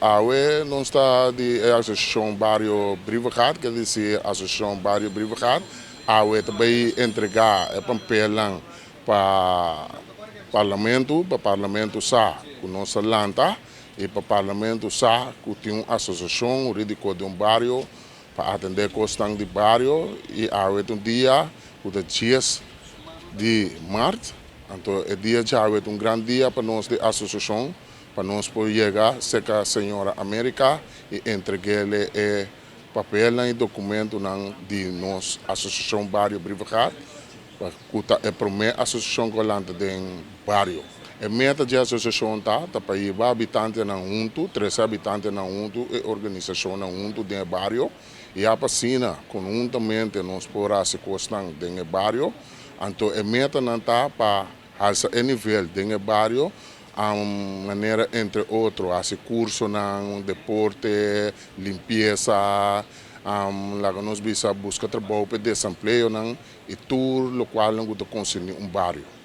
Awe nos ta di e Asosiashon Bario Brievengat, ke disi Asosiashon Bario Brievengat, awe ta bai entregá e papelnan pa Parlamento, pa Parlamento sa ku nos a lanta i pa Parlamento sa ku tin un asosiashon hurídiko den un bario pa atendé kosnan di bario. I awe ta un dia ku ta 10 di mart, anto e dia djawe ta un gran dia pa nos di asosiashon, pa nos por yega serka señora America i entreg'ele e papelnan i dokumentonan di nos Asosiashon Bario Brievengat, ku ta e promé asosiashon ku a lanta den bario. E meta dje asosiashon ta ta pa hiba habitantenan huntu, trese habitantenan huntu i organisashonnan huntu den e bario i ya pa asina konhuntamente nos por hasi kosnan den e bario. Anto e metanan ta pa halsa e nivel den e bario manera entre otro hasi kursonan, deporte, limpiesa, laga nos bisa buska trabou pa e desempleonan i tur lokualnan ku ta konserní un bario.